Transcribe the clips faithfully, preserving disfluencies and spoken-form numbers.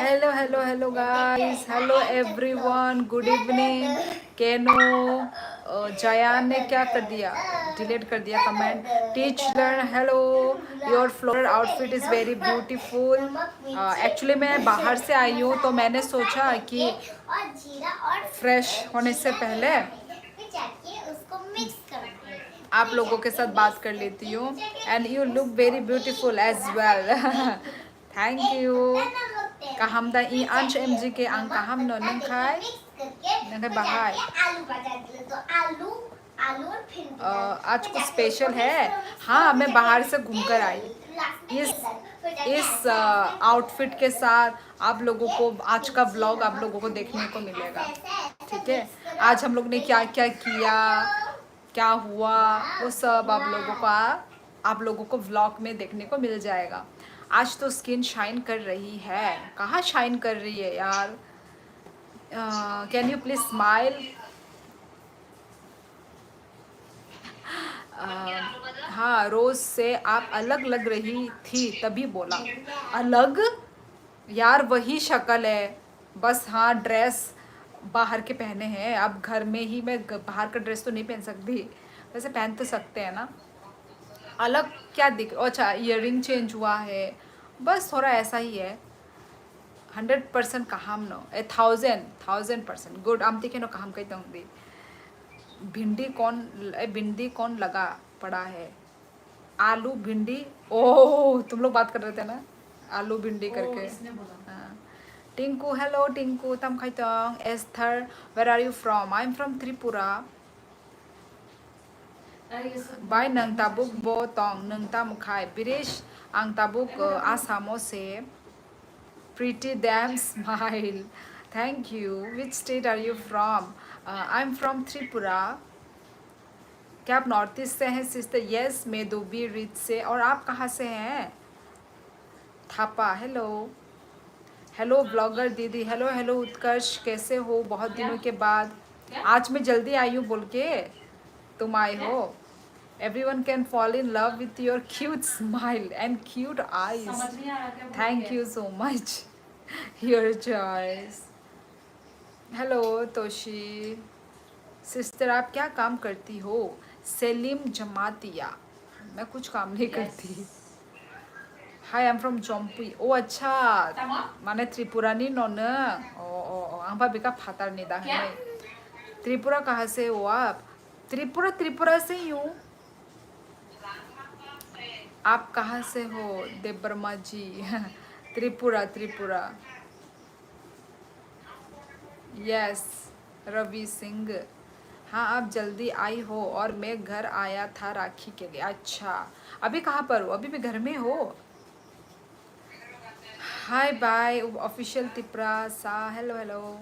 Hello, hello, hello, guys. Hello, everyone. Good evening. Keno, uh, Jayan ne kya kar diya? Delete kar diya comment. Teach learn. Hello. Your floral outfit is very beautiful. Uh, actually, मैं बाहर से आई हूँ, तो मैंने सोचा कि फ्रेश होने से पहले आप लोगों के साथ बात कर लेती हूँ। And you look very beautiful as well. Thank you. Kaham da i anch M G K ang kaham no nangkhai. Nangkhai bahai. Uh, आज कुछ स्पेशल है। हाँ, मैं बाहर से घूमकर आई। इस इस आउटफिट के साथ आप लोगों को आज का व्लॉग आप लोगों को देखने को मिलेगा। ठीक है, आज हम लोग ने क्या क्या किया, क्या हुआ, वो सब आप लोगों का आप लोगों को व्लॉग में देखने को मिल जाएगा। आज तो स्किन शाइन कर रही है। कहाँ शाइन कर रही है यार? Can you please smile? हाँ, रोज से आप अलग लग रही थी, तभी बोला। अलग? यार, वही शक्ल है, बस हाँ, ड्रेस बाहर के पहने हैं। अब घर में ही मैं ग- बाहर का ड्रेस तो नहीं पहन सकती। वैसे पहन तो सकते हैं ना। अलग क्या दिख, अच्छा, ईयरिंग चेंज हुआ है, बस थोड़ा ऐसा ही है। Hundred percent kaham no, a thousand, thousand percent good. Amtwi kheno kaham kai tong di. Bhindi kon, e, bhindi kon laga pada hai? Alu, bhindi. Oh, tum log baat kar rahe the na? Alu, bhindi karke. Haan. Tinku, hello Tinku, tam khai tong? Esther, where are you from? I'm from Tripura. Bai, nwng tabuk bo tong, nwng tamo khai? Biresh, ang tabuk, uh, Asamo se. Pretty damn smile. Thank you. Which state are you from? Uh, I'm from Tripura. क्या आप north east से हैं sister? Yes, मैं धोबी रीत से। और आप कहाँ से हैं? थापा, हेलो। हेलो ब्लॉगर दीदी, हेलो, हेलो उत्कर्ष, कैसे हो? बहुत दिनों के बाद। आज मैं जल्दी आई हूँ बोल के तुम आए हो। Everyone can fall in love with your cute smile and cute eyes. Thank you so much. Your choice. Hello Toshi. Sister, आप क्या काम करती हो? सेलिम जमातिया। मैं कुछ काम नहीं करती। Hi, I'm from Jompui. Oh, अच्छा। Tamo? माने Tripura ni no nung? Oh, oh, oh. Ang ba bika phatar ni da hai. Tripura कहाँ से हो आप? त्रिपुरा, त्रिपुरा से ही हूँ। आप कहाँ से हो, देबबर्मा जी? त्रिपुरा, त्रिपुरा। यस, रवि सिंह। हाँ, आप जल्दी आई हो और मैं घर आया था राखी के लिए। अच्छा, अभी कहाँ पर हो? अभी भी घर में हो? Hi, bye, official Tiprasa. Hello, hello.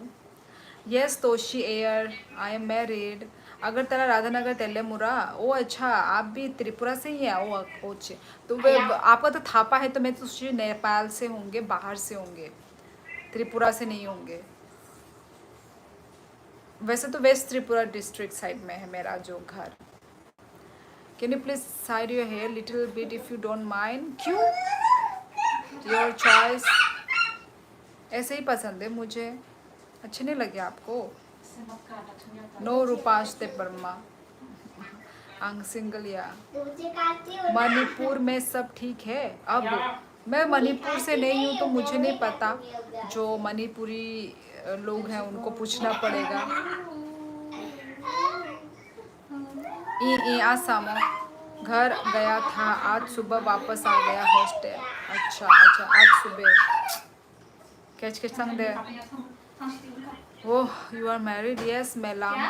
Yes, Toshi Air, I am married. Agartala, राधानगर, तेलेमुरा। ओ अच्छा, आप भी त्रिपुरा से ही हैं? ओ, ओ, अच्छे। तो वे, आपका तो थापा है, तो मैं तो सोची नेपाल से होंगे, बाहर से होंगे, त्रिपुरा से नहीं होंगे। वैसे तो वेस्ट त्रिपुरा डिस्ट्रिक्ट साइड में है मेरा जो घर। Can you please side your hair little bit if you don't mind? क्यों? Your choice. ऐसे ही पसंद है मुझे, अच्छे नहीं लगे आपको? No, Rupash Debbarma. Ang single या। मणिपुर में सब ठीक है? अब मैं मणिपुर से नहीं हूँ, तो मुझे नहीं पता। जो मणिपुरी, अ, लोग हैं, उनको पूछना पड़ेगा। ई, ई, आसाम। घर गया था, आज सुबह वापस आ गया हॉस्टल। अच्छा, अच्छा, आज सुबह। Catch, catch, sang de. Oh, you are married? Yes, Melam.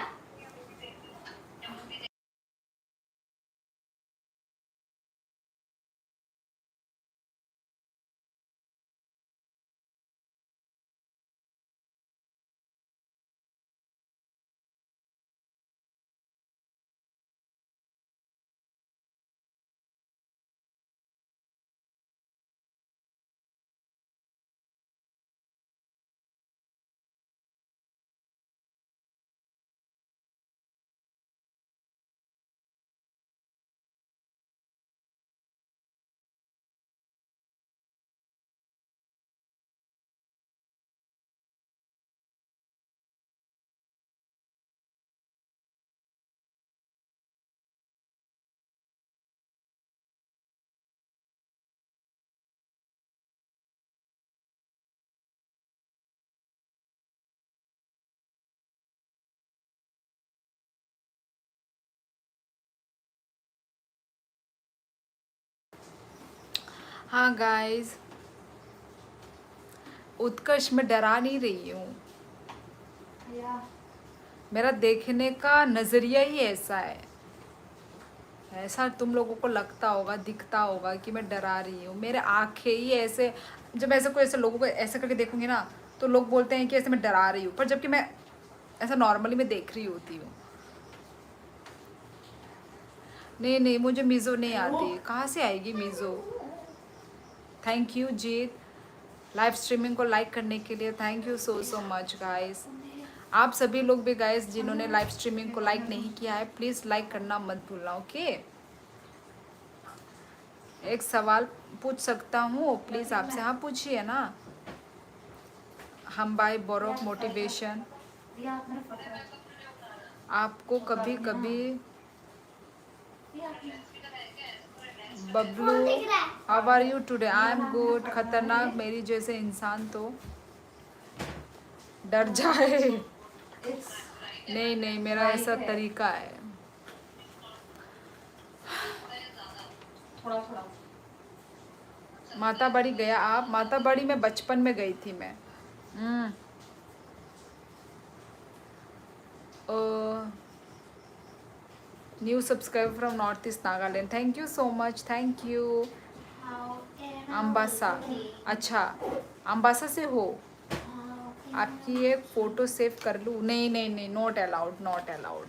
हाँ गाइस, उत्कर्ष, मैं डरा नहीं रही हूँ। मेरा देखने का नजरिया ही ऐसा है। ऐसा तुम लोगों को लगता होगा, दिखता होगा कि मैं डरा रही हूँ। मेरे आंखें ही ऐसे, जब ऐसे कोई ऐसे लोगों को ऐसे करके देखूंगी ना, तो लोग बोलते हैं कि ऐसे मैं डरा रही हूँ, पर जबकि मैं ऐसा नॉर्मली मैं देख रही होती हूँ। नहीं नहीं, मुझे मिजो नहीं आती। कहाँ से आएगी Mizo? Thank you Jeet, live streaming को लाइक करने के लिए। Thank you so so much guys. आप सभी लोग भी गाइस, जिन्होंने लाइव स्ट्रीमिंग को लाइक नहीं किया है, प्लीज लाइक करना मत भूलना, ओके? एक सवाल पूछ सकता हूँ प्लीज आपसे? हाँ, पूछिए ना। हम भाई बोरोक मोटिवेशन। आपको कभी कभी Bablu, how are you today? I am good। खतरनाक, मेरी जैसे इंसान तो डर जाए। नहीं नहीं, मेरा ऐसा तरीका है। माताबाड़ी गया आप? माताबाड़ी में बचपन में गई थी मैं। हम्म। ओ, new subscriber from North East Nagaland, thank you so much, thank you। Ambassa. अच्छा, अम्बासा से हो? आपकी एक फोटो सेव कर लूँ? नहीं नहीं नहीं, नॉट अलाउड, नॉट अलाउड।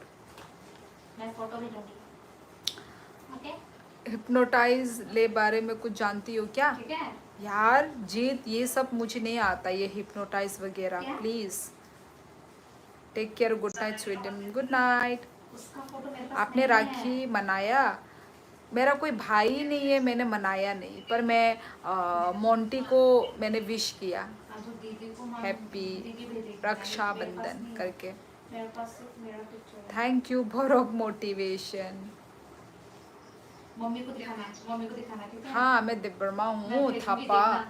मैं फोटो भी लूंगी। ओके। हिप्नोटाइज ले बारे में कुछ जानती हो क्या? ठीक है। यार जीत, ये सब मुझे नहीं आता, ये हिप्नोटाइज वगैरह। क्या? Please take care, good night sweet dream, good night. आपने राखी मनाया? मेरा कोई भाई नहीं है, मैंने मनाया नहीं, पर मैं अ, मोंटी को मैंने विश किया, हैप्पी रक्षाबंधन करके। Thank you Borok motivation. Mummy को दिखाना, मम्मी को दिखाना, ठीक है? हाँ, मैं देबबर्मा हूँ, थापा।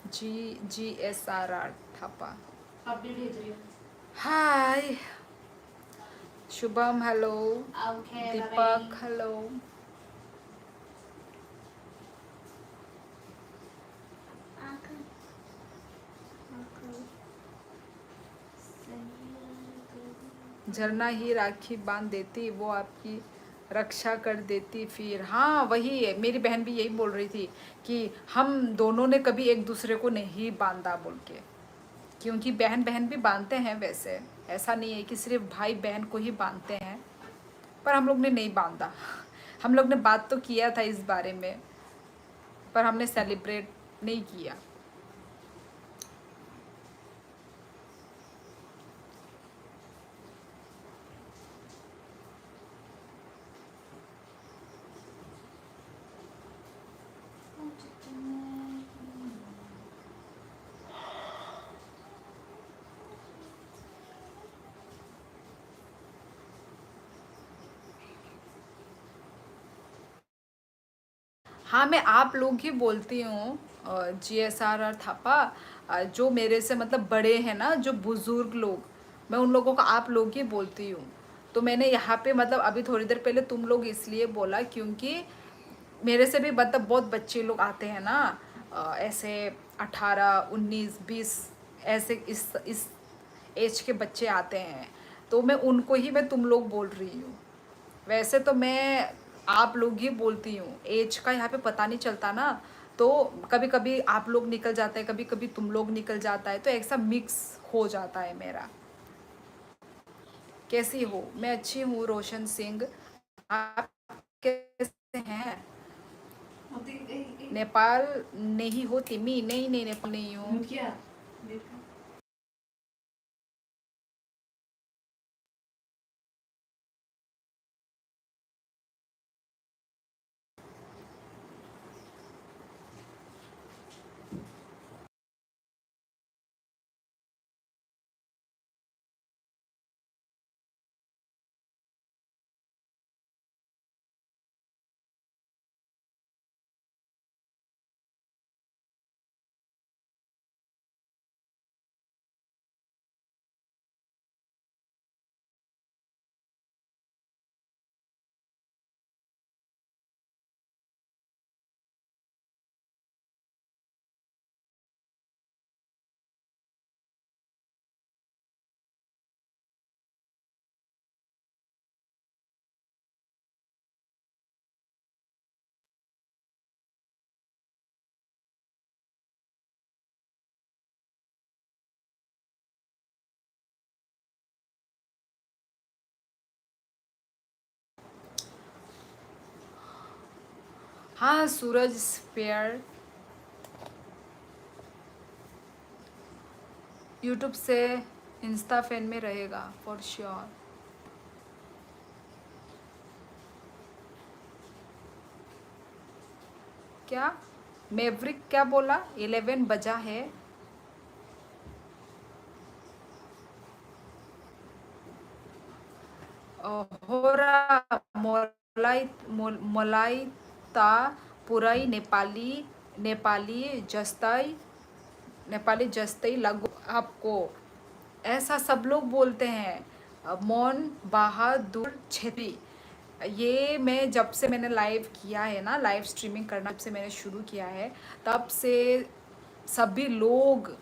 जी, G S R R Thapa. अभी भेज रही हूँ। Hi. Shubham, hello. Okay, Deepak, hello. Jharna ही राखी बांध देती, वो आपकी रक्षा कर देती फिर। हाँ, वही है, मेरी बहन भी यही बोल रही थी कि हम दोनों ने कभी एक दूसरे को नहीं बांधा बोल के, क्योंकि बहन बहन भी बांधते हैं वैसे, ऐसा नहीं है कि सिर्फ भाई बहन को ही बांधते हैं, पर हम लोग ने नहीं बांधा। हम लोग ने बात तो किया था इस बारे में, पर हमने सेलिब्रेट नहीं किया। हाँ, मैं आप लोग ही बोलती हूँ, अ, G S R R Thapa, अ, जो मेरे से मतलब बड़े हैं ना, जो बुजुर्ग लोग, मैं उन लोगों को आप लोग ही बोलती हूँ। तो मैंने यहाँ पे मतलब अभी थोड़ी देर पहले तुम लोग इसलिए बोला क्योंकि मेरे से भी मतलब बहुत बच्चे लोग आते हैं ना, अ, ऐसे अठारह, उन्नीस, बीस, ऐसे इस, इस एज के बच्चे आते हैं, तो मैं उनको ही मैं तुम लोग बोल रही हूँ। वैसे तो मैं आप लोग ही बोलती हूँ, एज का यहाँ पे पता नहीं चलता ना, तो कभी कभी आप लोग निकल जाता है, कभी कभी तुम लोग निकल जाता है, तो ऐसा मिक्स हो जाता है मेरा। कैसी हो? मैं अच्छी हूँ रोशन सिंह, आप कैसे हैं? नेपाल नहीं हो तिमी? नहीं नहीं, नेपाल नहीं हूँ। हाँ, सूरज स्पेयर YouTube से Insta fan में रहेगा for sure। क्या? मैवरिक क्या बोला? इलेवन बजा है। अ, होरा मोलाई, मोल-, मोलाई ता पुरै नेपाली, नेपाली जस्तै, नेपाली जस्तै लाग्यो आपको। ऐसा सब लोग बोलते हैं। अ, मोन बहादुर छेत्री। ये मैं जब से मैंने लाइव किया है ना, लाइव स्ट्रीमिंग करना जब से मैंने शुरू किया है, तब से सभी लोग,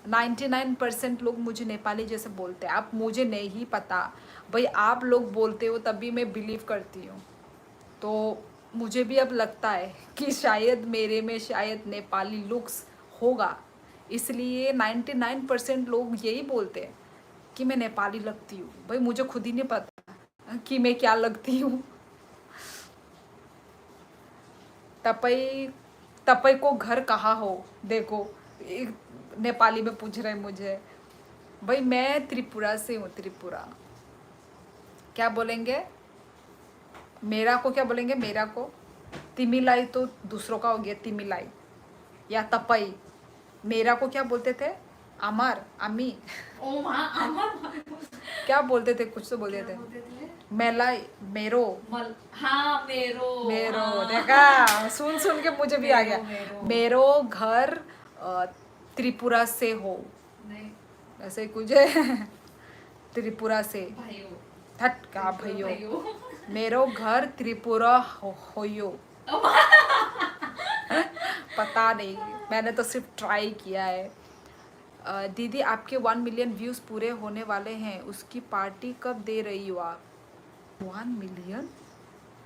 नाइंटी नाइन परसेंट लोग मुझे नेपाली जैसे बोलते हैं। आप, मुझे नहीं पता भाई, आप लोग बोलते हो तभी मैं बिलीव करती हूँ। तो मुझे भी अब लगता है कि शायद मेरे में शायद नेपाली लुक्स होगा, इसलिए नाइंटी नाइन परसेंट लोग यही बोलते हैं कि मैं नेपाली लगती हूँ। भाई, मुझे खुद ही नहीं पता कि मैं क्या लगती हूँ। तपाईँ, तपाईंको घर कहाँ हो? देखो, एक नेपाली में पूछ रहे मुझे। भाई, मैं त्रिपुरा से हूँ, त्रिपुरा। क्या बोलेंगे? मेरा को क्या बोलेंगे? मेरा को। तिमीलाई तो दूसरों का हो गया, तिमीलाई या तपाईं। मेरा को क्या बोलते थे? আমার, আমি। ओ माँ, আমার। क्या बोलते थे? कुछ तो बोलते क्या थे। बोलते थे? मलाई, मेरो। मल-, हाँ, मेरो, मेरो, हाँ। देखा, सुन सुन के मुझे भी आ गया। मेरो, मेरो। मेरो घर, अ, त्रिपुरा से हो। नहीं। ऐसे ही कुछ है। त्रिपुरा से। भयो। थट का त्रिपुरा भयो। भयो। मेरो घर त्रिपुरा हो, होयो। पता नहीं, मैंने तो सिर्फ ट्राई किया है। अ, दीदी, आपके वन मिलियन व्यूज पूरे होने वाले हैं, उसकी पार्टी कब दे रही हो आप? One million?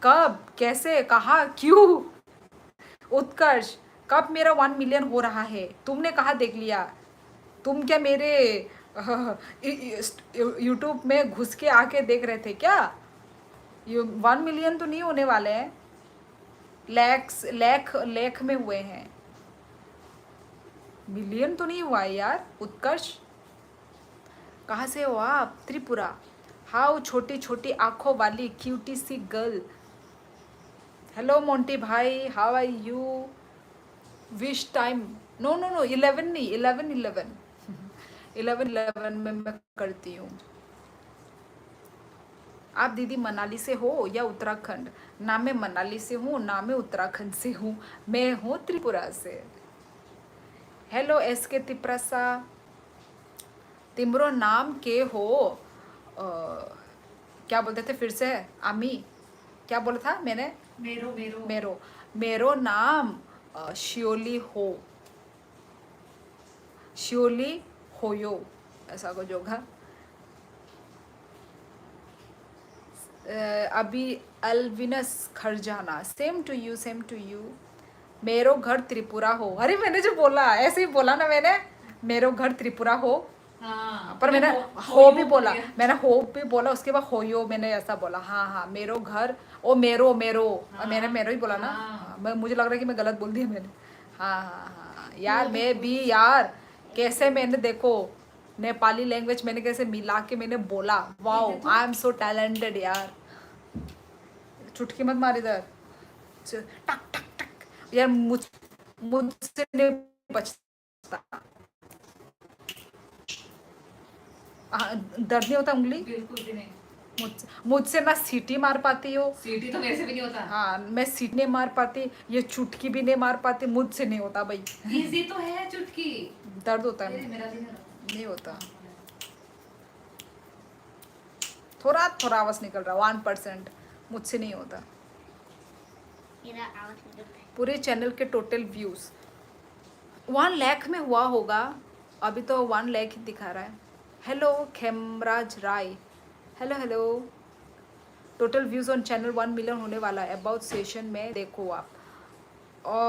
कब, कैसे, कहाँ, क्यों? उत्कर्ष, कब मेरा वन मिलियन हो रहा है? तुमने कहाँ देख लिया? तुम क्या मेरे, अ, इ-, इ-, स्ट-, YouTube में घुस के आके देख रहे थे क्या? ये वन मिलियन तो नहीं होने वाले हैं। लैक्स, लैख, लैख में हुए हैं। मिलियन तो नहीं हुआ है यार, उत्कर्ष। कहाँ से हो आप? त्रिपुरा। हाउ छोटी छोटी आंखों वाली क्यूटी सी गर्ल। हेलो मोंटी भाई, how are you? Wish time. No, no, no, eleven नहीं, इलेवन, इलेवन। इलेवन, इलेवन में मैं करती हूँ। आप दीदी मनाली से हो या उत्तराखंड? ना मैं मनाली से हूँ, ना मैं उत्तराखंड से हूँ, मैं हूँ त्रिपुरा से। हेलो एस के तिप्रसा, तिम्रो नाम के हो? अ, क्या बोलते थे फिर से? आमी, क्या बोला था मैंने? मेरो, मेरो। मेरो, मेरो नाम, अ, शियोली हो। शियोली होयो, ऐसा कुछ होगा। अ, अभी अल्विनस खरजाना, same to you, same to you। मेरो घर त्रिपुरा हो। अरे, मैंने जो बोला, ऐसे ही बोला ना मैंने, मेरो घर त्रिपुरा हो। हाँ, पर मैंने मैंने हो, हो हो भी बोला, मैंने हो भी बोला, उसके बाद होयो मैंने ऐसा बोला। हाँ, हाँ, मेरो घर, ओ मेरो, मेरो, और मैंने हाँ, मेरो ही बोला ना। हाँ। हाँ, मैं, मुझे लग रहा है कि मैं गलत बोल दिया मैंने। हाँ, हाँ, हाँ, हाँ। यार, मैं भी यार, कैसे मैंने, देखो, नेपाली लैंग्वेज मैंने कैसे मिला के मैंने बोला। Wow, I am so talented यार। चुटकी मत मार इधर। च-, टक, टक, टक। यार, मुझ-, मुझसे नहीं बचता। आ, दर्द नहीं होता उंगली? बिल्कुल भी नहीं। मुझसे, मुझसे ना सीटी मार पाती हो। सीटी तो मेरे से भी नहीं होता। हाँ, मैं सीटी नहीं मार पाती, ये चुटकी भी नहीं मार पाती, मुझसे नहीं होता भाई। इजी तो है चुटकी। दर्द होता है। अरे, मेरा भी नहीं होता। नहीं होता। थोड़ा, थोड़ा आवाज निकल रहा, वन परसेंट। मुझसे नहीं होता। मेरा आवाज निकल रहा है। पूरे चैनल के टोटल व्यूज वन लाख में हुआ होगा, अभी तो वन लाख ही दिखा रहा है। Hello Khemraj Rai, hello, hello. Total views on channel one million होने वाला है, अबाउट सेशन में देखो आप। ओ,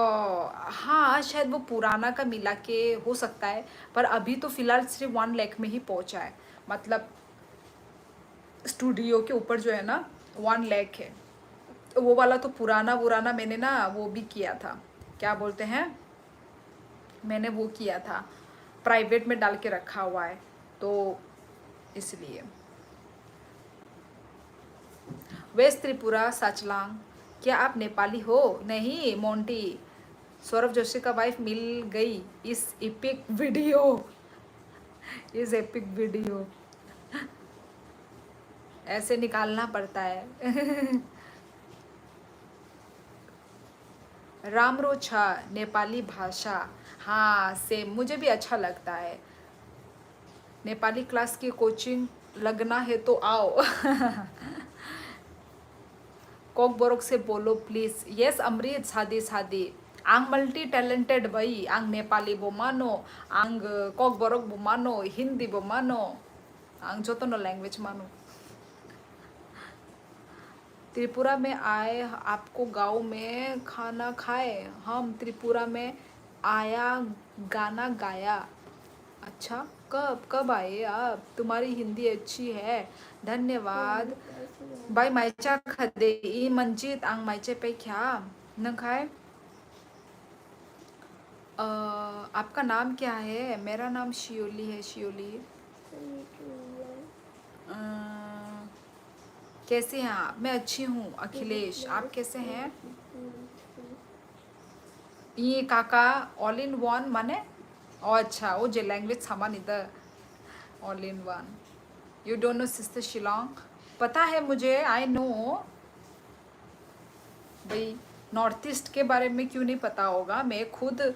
हाँ, शायद वो पुराना का मिला के हो सकता है, पर अभी तो फिलहाल सिर्फ वन लाख में ही पहुंचा है। मतलब, स्टूडियो के ऊपर जो है ना, वन लाख है। वो वाला तो पुराना पुराना मैंने ना वो भी किया था, क्या बोलते हैं, मैंने वो किया था, प्राइवेट में डाल के रखा हुआ है, तो इसलिए। वेस्ट त्रिपुरा सचलांग, क्या आप नेपाली हो? नहीं मोंटी, सौरभ जोशी का वाइफ मिल गई इस एपिक वीडियो, इस एपिक वीडियो। ऐसे निकालना पड़ता है। राम्रो छ नेपाली भाषा। हाँ, सेम, मुझे भी अच्छा लगता है। नेपाली क्लास की कोचिंग लगना है तो आओ। Kokborok se bolo please. Yes, Amrit, sadi sadi. Ang multi talented bai, ang Nepali bo mano, ang, eh, Kokborok bo mano, Hindi bo mano, ang jotono language mano. Tripura में आए, आपको गाँव में खाना खाए। हम त्रिपुरा में आया, गाना गाया। अच्छा, कब, कब आए आप? तुम्हारी हिंदी अच्छी है। धन्यवाद। Bai maicha khade i manjit ang maicha pekha. Nangkhai? अ, आपका नाम क्या है? मेरा नाम शियोली है, शियोली। अ, कैसे हैं आप? मैं अच्छी हूँ, अखिलेश। आप कैसे हैं? ये काका, all in one माने? ओ अच्छा, वो जे language samani the all in one। You don't know sister Shillong? पता है मुझे, I know। भाई, नॉर्थ ईस्ट के बारे में क्यों नहीं पता होगा? मैं खुद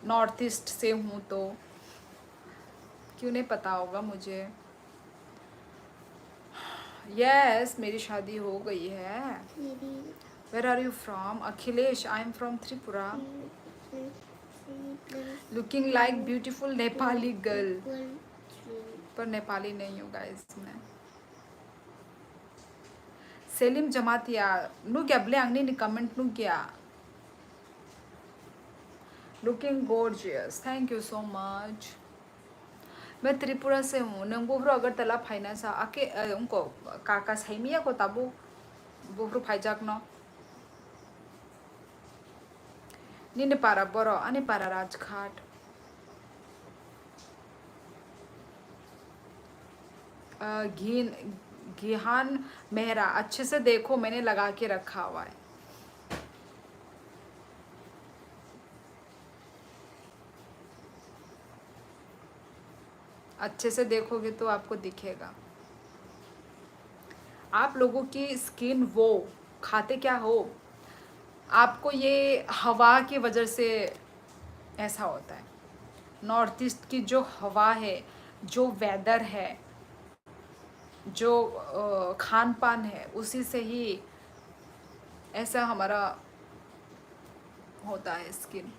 नॉर्थ ईस्ट से हूँ, तो क्यों नहीं पता होगा मुझे? यस, मेरी शादी हो गई है। Where are you from? Akhilesh, I am from Tripura. Looking like beautiful Nepali girl। पर नेपाली नहीं हूँ गाइस मैं। Selim Jamatia, nugya ble ang nini comment nugya. Looking gorgeous. Thank you so much. मैं त्रिपुरा से हूँ। Nang buphru Agartala phaina sa ake, eh, ungko kaka saimiya ko tabu buphru phaijakno. Nini para boro, ani para Rajghat. अ, घिन-, घिहान मेहरा, अच्छे से देखो, मैंने लगा के रखा हुआ है। अच्छे से देखोगे तो आपको दिखेगा। आप लोगों की स्किन वो खाते क्या हो? आपको ये हवा की वजह से ऐसा होता है। नॉर्थ ईस्ट की जो हवा है, जो वेदर है, जो, अ, खान पान है, उसी से ही ऐसा हमारा होता है skin.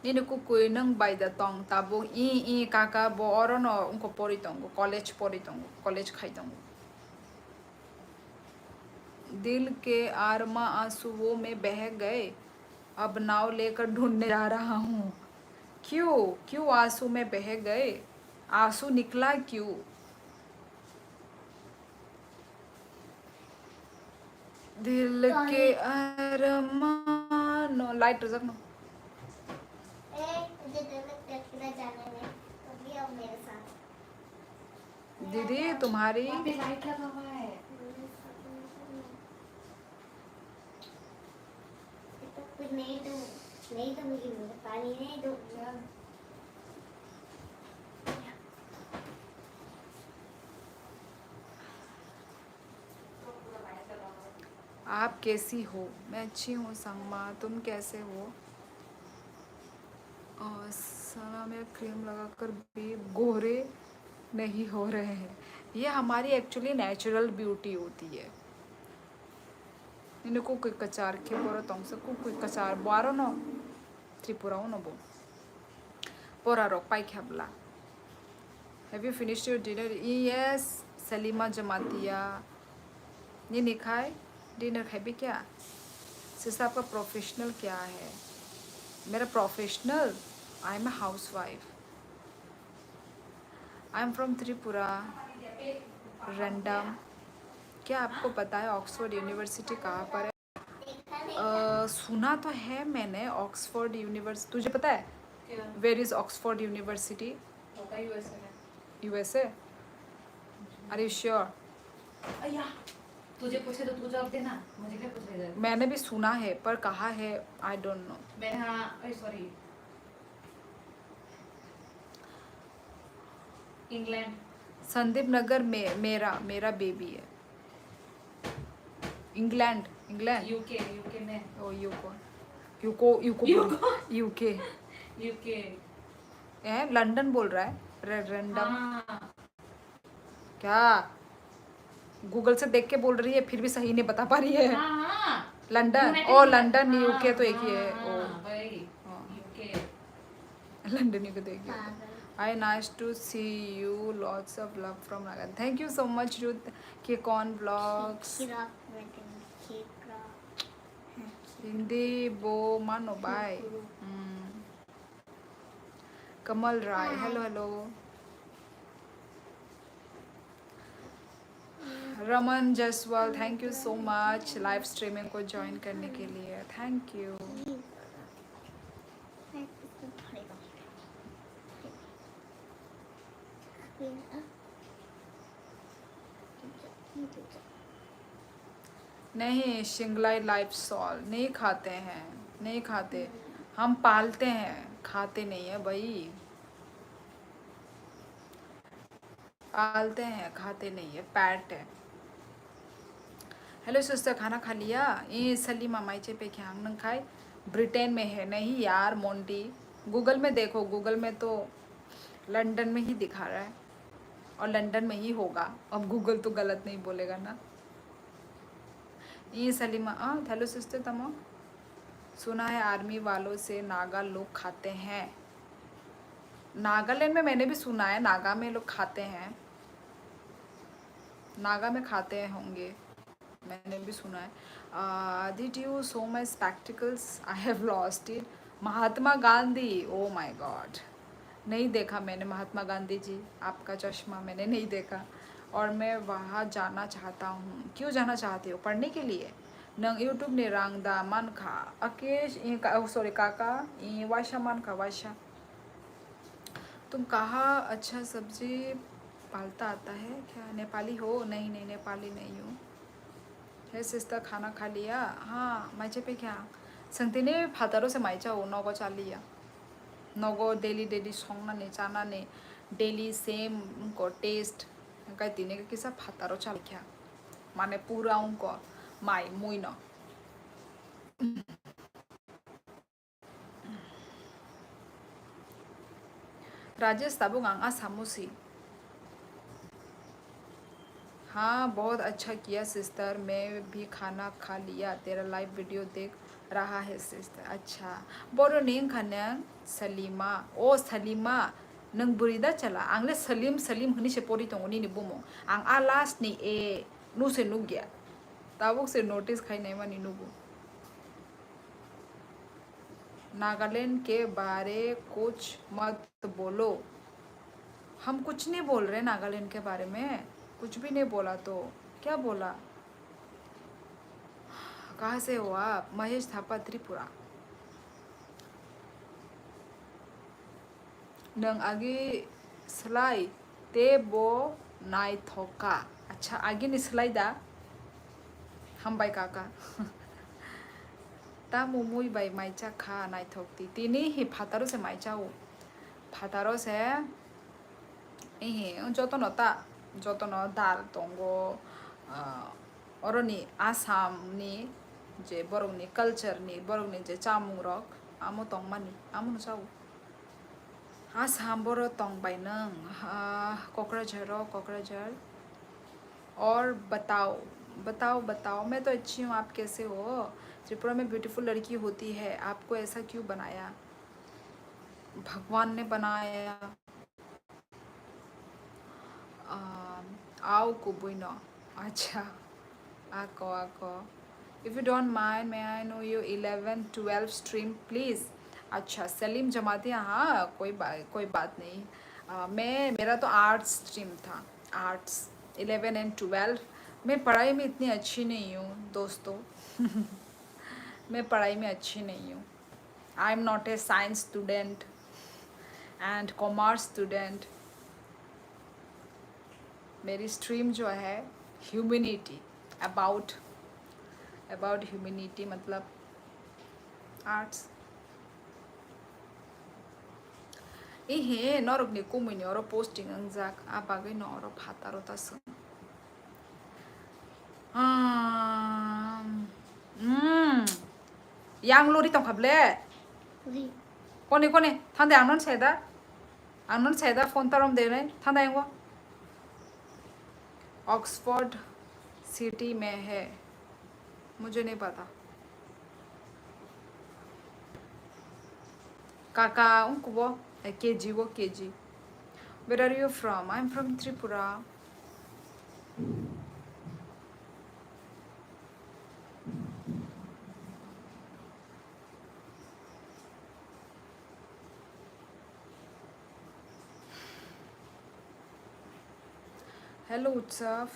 Nini kukui nwng bai da tong tabuk i i kaka bo oro no wngkha pori tongo, college pori tongo, college khai tongo. दिल के आरमा आंसुओं में बह गए, अब नाव लेकर ढूंढने जा रहा हूँ। क्यों, क्यों आंसू में बह गए? आंसू निकला क्यों? दिल के अरमानो, light rwjakno. ए, मुझे दोनों तरफ पूरा जाने में, तुम भी आओ मेरे साथ। दीदी, तुम्हारी वहाँ पे लाइट लगा हुआ है। तो कुछ नहीं दूँ, नहीं दूँगी, मुझे पानी नहीं दूँ। चल। आप कैसी हो? मैं अच्छी हूँ संगमा, तुम कैसे हो? और सना में क्रीम लगाकर भी गोरे नहीं हो रहे हैं। ये हमारी एक्चुअली नेचुरल ब्यूटी होती है। Nini kukui kwchar khe boro tongsa, kukui kwchar bo aro no Tripura o no bo. Pora rok paikha bla. Have you finished your dinner? Yes, Salima Jamatia. Nini khai dinner khai bi kya? Sisa, आपका प्रोफेशनल क्या है? मेरा professional, I am a housewife. I am from Tripura. Random. क्या आपको पता है Oxford university कहाँ पर है? अ, सुना तो है मैंने, ऑक्सफोर्ड यूनिवर्स, तुझे पता है? क्या? Where is Oxford University? होता यूएसए में। यूएसए? Are you sure? अय्या, तुझे पूछे तो तू जवाब देना, मुझे क्या पूछ रही है? मैंने भी सुना है, पर कहाँ है, I don't know। मैंने, हाँ, अरे, सॉरी। इंग्लैंड। संदीप नगर में मेरा, मेरा बेबी है। England, England. यूके, यूके में। ओ, यूको। यूको, यूको बोल। यूको। यूके। यूके। ए, लंदन बोल रहा है। रे-, रैंडम। हाँ। क्या? गूगल से देख के बोल रही है, फिर भी सही नहीं बता पा रही है। हाँ, हाँ। लंदन, यूनाइटेड ओ, किंगडम। लंदन, हाँ, यूके तो एक ही है। हाँ, ओ। हाँ, वही। हाँ। यूके। लंदन, यूके तो एक ही है। पागल। Hi, nice to see you, lots of love from Nagaland। Thank you so much, Ruth। Kick on vlogs। Kick, kick off, kick off। Hindi बो मानो भाई। हम्म। Kamal Rai, hello, hello. Raman Jaiswal, thank you so much live streaming को join करने के लिए, thank you। नहीं, सिंगलाई लाइफ सॉल नहीं खाते हैं, नहीं खाते। हम पालते हैं, खाते नहीं है भाई। पालते हैं, खाते नहीं है, पैट है। हेलो सिस्टर, खाना खा लिया? ए सलीमा, माइचे पे क्या नंग खाए? ब्रिटेन में है। नहीं यार मोंटी, गूगल में देखो, गूगल में तो लंदन में ही दिखा रहा है और लंदन में ही होगा। अब गूगल तो गलत नहीं बोलेगा ना। ए सलीमा, आ, हेलो सिस्टर, तमो सुना है आर्मी वालों से नागा लोग खाते हैं। नागालैंड में मैंने भी सुना है, नागा में लोग खाते हैं, नागा में खाते होंगे, मैंने भी सुना है। Uh, did you show my spectacles? I have lost it। Mahatma Gandhi, oh my God, नहीं देखा मैंने महात्मा गांधी जी, आपका चश्मा मैंने नहीं देखा। और मैं वहाँ जाना चाहता हूँ। क्यों जाना चाहते हो? पढ़ने के लिए? नंग YouTube ने रांगदा मानखा। अकेश, ए का-, ओ, सॉरी, काका, ए वाशा मानखा, वाशा। तुम कहाँ अच्छा सब्जी पालता आता है क्या? नेपाली हो? नहीं, नहीं, नेपाली नहीं हूँ। हे सिस्टर, खाना खा लिया? हाँ, माइचे पे क्या? संगतिने फातारो से माइचा हो, नगो चालिया। नगो daily, daily संगना ने, चाना ने, daily same उनको taste। Kai tini ka kisa phataro chal kha. Mane pura ungko mai mui no. Rajesh tabuk ang Asamo si. हाँ, बहुत अच्छा किया सिस्टर, मैं भी खाना खा लिया, तेरा लाइव वीडियो देख रहा है सिस्टर। अच्छा, बोरो ning khanang Salima, o Salima, nang bwrwi da chala, ang le Salim Salim hwnwi se pori tongo nini bumung, ang a last ni e nu se nukya, tabuk se notice khai naimani nugo। Nagaland के बारे कुछ मत बोलो। हम कुछ नहीं बोल रहे नागालैंड के बारे में, कुछ भी नहीं बोला तो क्या बोला? कहाँ से हो आप? महेश थापा, Tripura. Nwng agi slai tei bo naithok kha. Acha, agini slai da? Hambai kaka. Tamo mui bai maicha kha naithok di. Tini hi phataro se maicha o. Phataro se, ihi, jotono ta, jotono dal tongo, ah, oroni Assam ni je borokni culture ni, borokni je chamung rok, amo tongmani, amono chao. Assam boro tong bai nwng, ah, Kokrajhar o, Kokrajhar। और बताओ, बताओ, बताओ, मैं तो अच्छी हूँ, आप कैसे हो? त्रिपुरा में ब्यूटीफुल लड़की होती है, आपको ऐसा क्यों बनाया? भगवान ने बनाया। Um, आओ कुबुई no। अच्छा, ako, ako। If you don't mind, may I know your eleven, twelve stream, please? अच्छा, सलीम जमातिया, हाँ, कोई बा-, कोई बात नहीं। अ, मैं, मेरा तो आर्ट्स स्ट्रीम था, आर्ट्स, इलेवन एंड ट्वेल्व। मैं पढ़ाई में इतनी अच्छी नहीं हूँ दोस्तों। मैं पढ़ाई में अच्छी नहीं हूँ। I am not a science student and commerce student. मेरी स्ट्रीम जो है ह्यूमैनिटी, अबाउट अबाउट ह्यूमैनिटी, मतलब arts. Ihe, norokni kumui ni oro posting wngjak, a bagwi no oro phataro ta swng. Um, mm. Yang lori tongkha ble? Ri. Koni, koni, thande ang non seda. Ang non seda phone tarom de nai, thande yang wo. Oxford City में है, मुझे नहीं पता। काका उनको वो केजी, वो KG. Where are you from? I'm from Tripura. Hello, Utsav.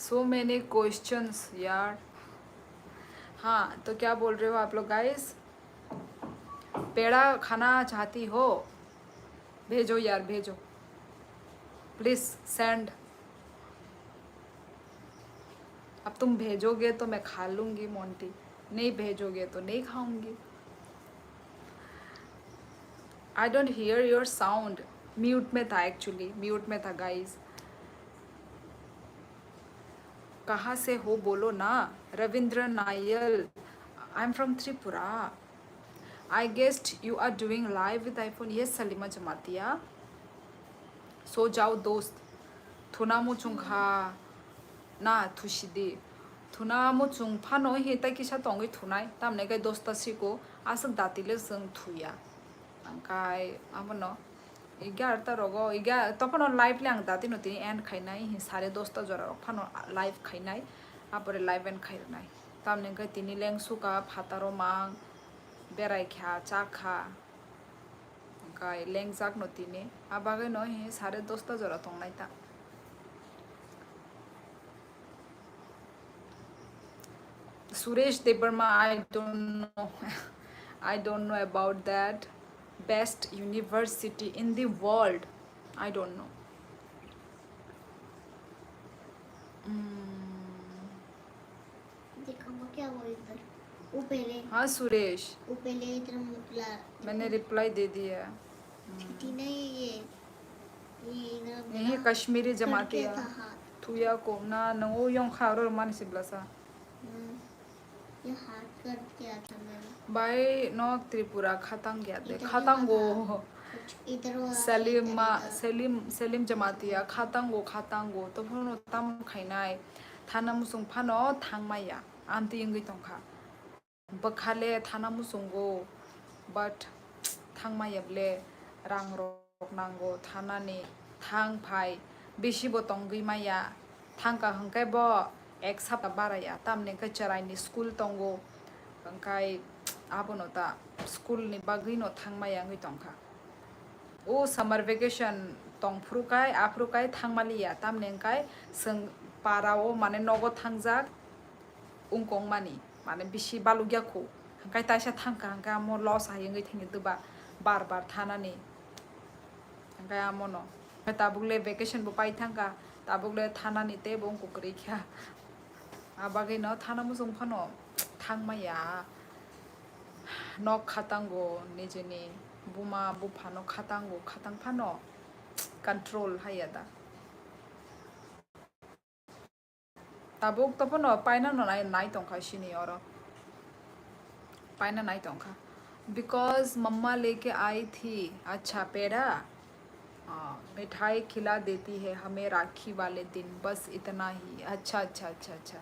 So many questions यार. हाँ, तो क्या बोल रहे हो आप लोग गाइस? पेड़ा खाना चाहती हो? भेजो यार, भेजो. Please send. अब तुम भेजोगे तो मैं खा लूँगी मोंटी, नहीं भेजोगे तो नहीं खाऊंगी. I don't hear your sound. Mute में था, एक्चुअली म्यूट में था गाइस. कहाँ से हो बोलो ना? Ravindra Nayal. I am from Tripura. I guessed you are doing live with iPhone. Yes, Salima Jamatia. So jao dost. Thuna muchung kha. Na thusi di. Thuna muchung phano hi tai kisa tongwi thunai. Tamni kai dosta siko aswk dati le chwng thuya. Angkai abono egarta rogo, ega-, tophano live le ang dati no tini end khainai, hi sare dosta jora rok phano live khainai. Apore live end khairwnai. Tamni kai tini lengsuka phataro mang berai kha, cha kha. Kai lengjak no tini. A bagwi no hi sare dosta jora tongnai ta. Suresh Debbarma, I don't know. I don't know about that. Best university in the world. I don't know. Mm. दिखाऊंगा क्या वो इधर. वो पहले, हाँ सुरेश, वो पहले इधर मुकला, मैंने रिप्लाई दे दिया। छुट्टी नहीं है ये, ये इधर नहीं, बोला, कश्मीरी जमाती करके है। कहा। Thuya ko na, no, yong kha ro mani sibla sa. हम्म, ये हाथ कर क्या था मैंने? Bai nok Tripura khatang ya de, इधर khatang go. कुछ इधर वाला Selim ma, इधर। Selim, Selim Jamatia, khatang go, khatang go. To phano tam khainai. Thana musung phano thangmaya. Amti wngwi tongkha. Bwkhale thana muchungo, but thangmaya ble, rang rok nango thanani, thang phai bisi bo tongwi maya, thangkha hwnkhe bo ek sapta baraya, tamni hwnkhe chwraini school tongo, hwnkhe abono ta school ni bagwino thangmaya wngwi tongkha. O summer vacation tongphuru kai, aphuru kai thangmaliya, tamni hwnkhe chwng para o mane nogo thangjak, wngkong mani, mane bisi balukya khu. Hwnkhe taisa thangkha, hwnkhe amo loss hai wngwi thangya doba, bar bar thanani. Hwnkhe amono. Hwnkhe tabukle vacation bo pai thangkha, tabukle thanani teibo wngkuk kwrwi kha. Abagwino thana muchung phano thangmaya. Nok khatango nijini buma buphano khatango, khatang phano control haiya da. Tabuk to phano paina no nai, nai tongkha sini oro. Paina nai tongkha. Because मम्मा लेके आई थी। अच्छा, पेड़ा? हाँ, मिठाई खिला देती है हमें राखी वाले दिन, बस इतना ही। अच्छा, अच्छा, अच्छा, अच्छा।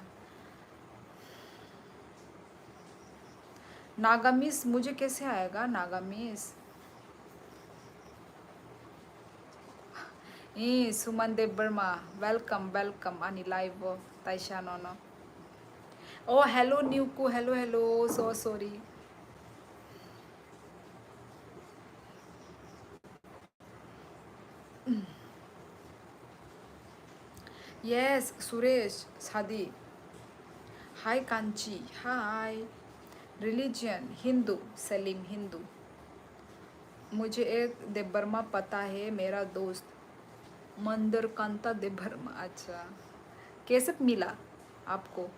Nagamese मुझे कैसे आएगा Nagamese? Eh, Suman Debbarma, welcome, welcome ani live o taisa nono. Oh, hello Niuku, hello, hello, so sorry. Yes, Suresh, Sadi. Hi Kanchi, hi. Religion, Hindu, Selim, Hindu. मुझे एक देबबर्मा पता है, मेरा दोस्त मंदरकांता देबबर्मा। अच्छा, कैसे मिला आपको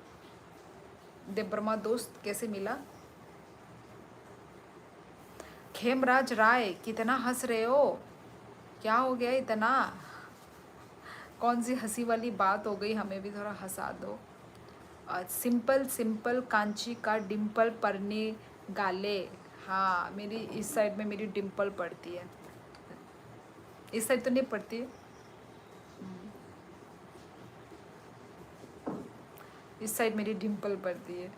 देबबर्मा दोस्त, कैसे मिला? खेमराज राय, कितना हंस रहे हो, क्या हो गया इतना? कौन सी हंसी वाली बात हो गई, हमें भी थोड़ा हंसा दो। सिंपल सिंपल कांची का डिंपल पड़ने गाले। हाँ, मेरी इस साइड में मेरी डिंपल पड़ती है, इस साइड तो नहीं पड़ती। हम्म। इस साइड मेरी डिंपल पड़ती है।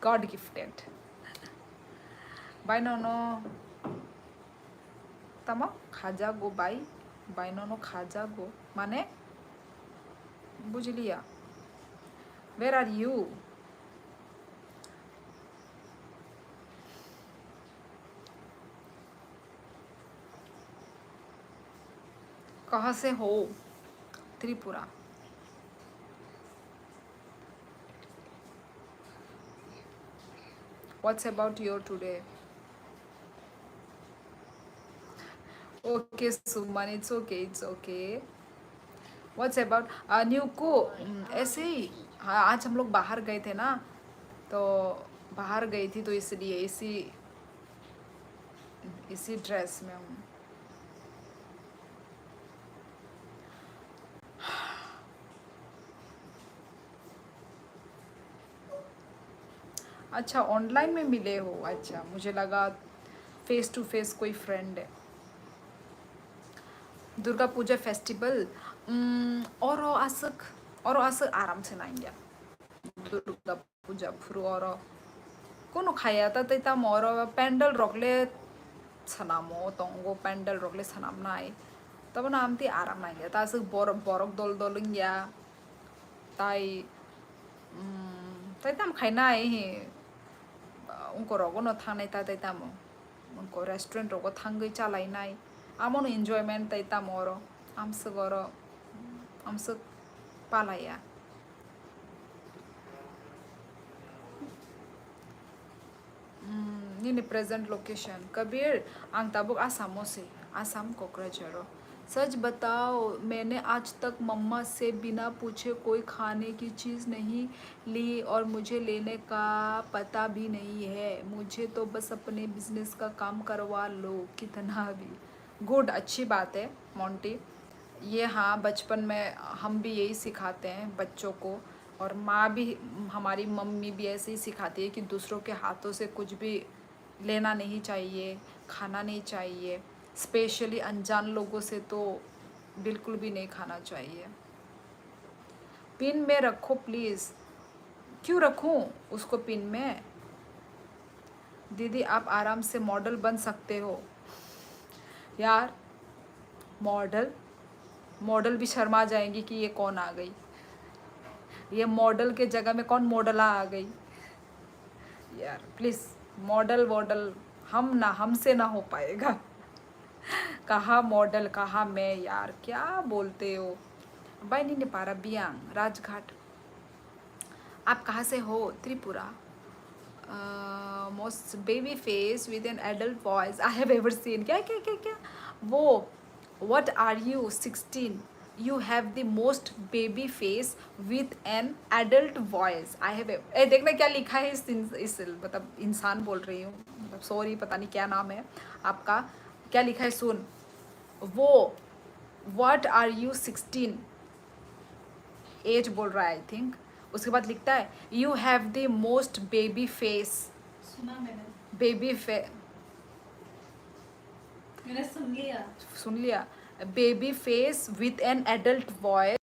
God gifted। Bai nono tamo khajago bai, bai nono khajago mane bujiliya. Where are you? कहाँ से हो? Tripura. What's about your today? Okay, Suman, it's okay, it's okay. What's about, uh, Niuku? Mm, ऐसे ही। हाँ, आज हम लोग बाहर गए थे ना, तो बाहर गई थी, तो इसलिए इसी, इसी ड्रेस में हूँ। अच्छा, ऑनलाइन में मिले हो? अच्छा, मुझे लगा फेस टू फेस कोई फ्रेंड है। दुर्गा पूजा फेस्टिवल, उम, oro aswk, oro aswk aram se nangya. Durga puja phuru oro kunu khaya ta tei tamo oro pandal rok le swnamo tongo, pandal rok le swnamnai. Tabano amtwi aram nangya ta aswk borok, borok dol dol wngya. Tai, mm, tai tam khainai hi, ungkor rogo no thangnai ta tai tamo. Ungkor restaurant rogo thangwi chalainai. Amono enjoyment tai tamo oro. Amswk oro, amswk palaya. Mm, nini present location. Kabir, ang tabuk Assam o se. Assam, Kokrajhar o. सच बताओ, मैंने आज तक मम्मा से बिना पूछे कोई खाने की चीज़ नहीं ली और मुझे लेने का पता भी नहीं है। मुझे तो बस अपने बिजनेस का काम करवा लो, कितना भी। गुड, अच्छी बात है मोंटी। ये हाँ, बचपन में हम भी यही सिखाते हैं बच्चों को, और माँ भी, हमारी मम्मी भी ऐसे ही सिखाती है कि दूसरों के हाथों से कुछ भी लेना नहीं चाहिए, खाना नहीं चाहिए। स्पेशली अनजान लोगों से तो बिल्कुल भी नहीं खाना चाहिए। पिन में रखो प्लीज। क्यों रखूं उसको पिन में? दीदी, आप आराम से मॉडल बन सकते हो। यार, मॉडल, मॉडल भी शर्मा जाएंगी कि ये कौन आ गई, ये मॉडल के जगह में कौन मॉडल आ गई। यार प्लीज, मॉडल वॉडल हम ना, हमसे ना हो पाएगा। कहाँ मॉडल, कहाँ मैं यार, क्या बोलते हो? Baini ni para Biang, Rajghat। आप कहाँ से हो? Tripura. Most baby face with an adult voice I have ever seen. क्या क्या क्या क्या? वो, what are you sixteen? You have the most baby face with an adult voice। I have ए, देखना क्या लिखा है इस, इन- इस, मतलब, इंसान बोल रही हूँ, मतलब, सॉरी, पता नहीं क्या नाम है आपका। क्या लिखा है सुन। वो, what are you sixteen? Age बोल रहा है, आई थिंक। उसके बाद लिखता है, you have the most baby face। सुना मैंने। बेबी फे मैंने सुन लिया। सुन लिया। Baby face with an adult voice।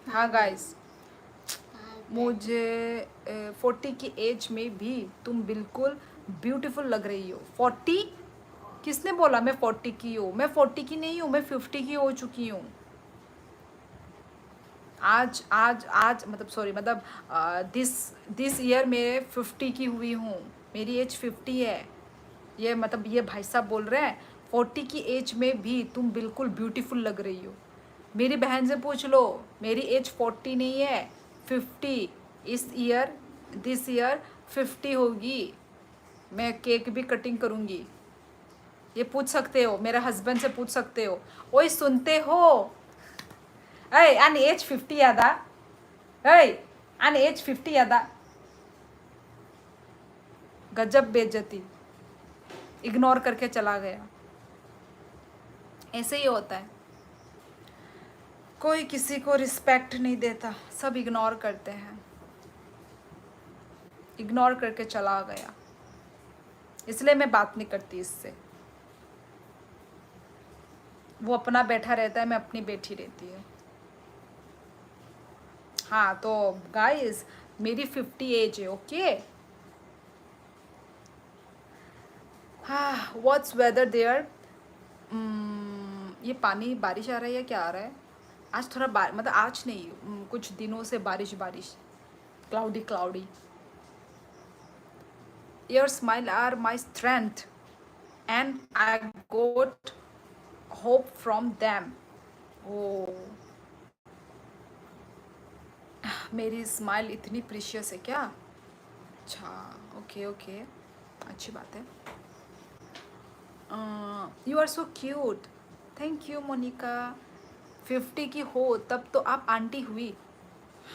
हाँ गाइस, मुझे फोर्टी की एज में भी तुम बिल्कुल ब्यूटीफुल लग रही हो। फोर्टी? किसने बोला मैं फोर्टी की हूँ? मैं फोर्टी की नहीं हूँ, मैं फिफ्टी की हो चुकी हूँ। आज आज आज मतलब, सॉरी, मतलब, दिस दिस ईयर मैं फिफ्टी की हुई हूँ। मेरी एज फिफ्टी है। ये मतलब, ये भाई साहब बोल रहे हैं, फोर्टी की एज में भी तुम बिल्कुल ब्यूटीफुल लग रही हो। मेरी बहन से पूछ लो, मेरी एज फोर्टी नहीं है, फिफ्टी। इस ईयर, दिस ईयर फिफ्टी होगी। मैं केक भी कटिंग करूँगी। ये पूछ सकते हो, मेरे हस्बैंड से पूछ सकते हो। ओए, सुनते हो? ऐ, ani age fifty yada? ऐ, ani age fifty yada? गजब बेइज्जती। इग्नोर करके चला गया। ऐसे ही होता है। कोई किसी को रिस्पेक्ट नहीं देता, सब इग्नोर करते हैं। इग्नोर करके चला गया, इसलिए मैं बात नहीं करती इससे। वो अपना बैठा रहता है, मैं अपनी बैठी रहती हूँ। हाँ, तो गाइस, मेरी फिफ्टी एज है, ओके? हाँ, what's weather there? हम्म, ये पानी, बारिश आ रहा है या क्या आ रहा है? आज थोड़ा बा-, मतलब, आज नहीं, हम्म, कुछ दिनों से बारिश, बारिश, cloudy, cloudy. Your smile are my strength and I got hope from them। ओ, मेरी स्माइल इतनी प्रीशियस है क्या? अच्छा, ओके, ओके, अच्छी बात है। You are so cute। Thank you Monica. Fifty की हो तब तो आप आंटी हुई।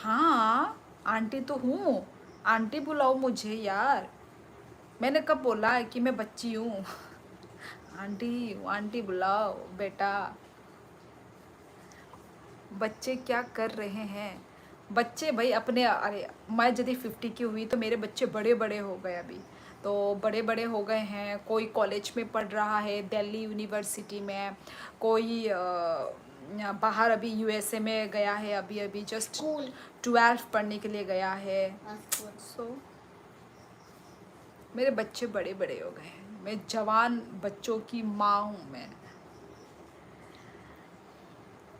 हाँ, आंटी तो हूँ। आंटी बुलाओ मुझे यार। मैंने कब बोला है कि मैं बच्ची हूँ? आंटी, आंटी बुलाओ बेटा। बच्चे क्या कर रहे हैं? बच्चे भाई अपने, अरे, मैं यदि फिफ्टी की हुई तो मेरे बच्चे बड़े बड़े हो गए अभी। तो बड़े बड़े हो गए हैं, कोई कॉलेज में पढ़ रहा है दिल्ली यूनिवर्सिटी में, कोई अ, बाहर अभी यूएसए में गया है, अभी अभी जस्ट स्कूल। ट्वेल्व पढ़ने के लिए गया है। हाँ, स्कूल। सो मेरे बच्चे बड़े बड़े हो गए हैं, मैं जवान बच्चों की माँ हूँ मैं।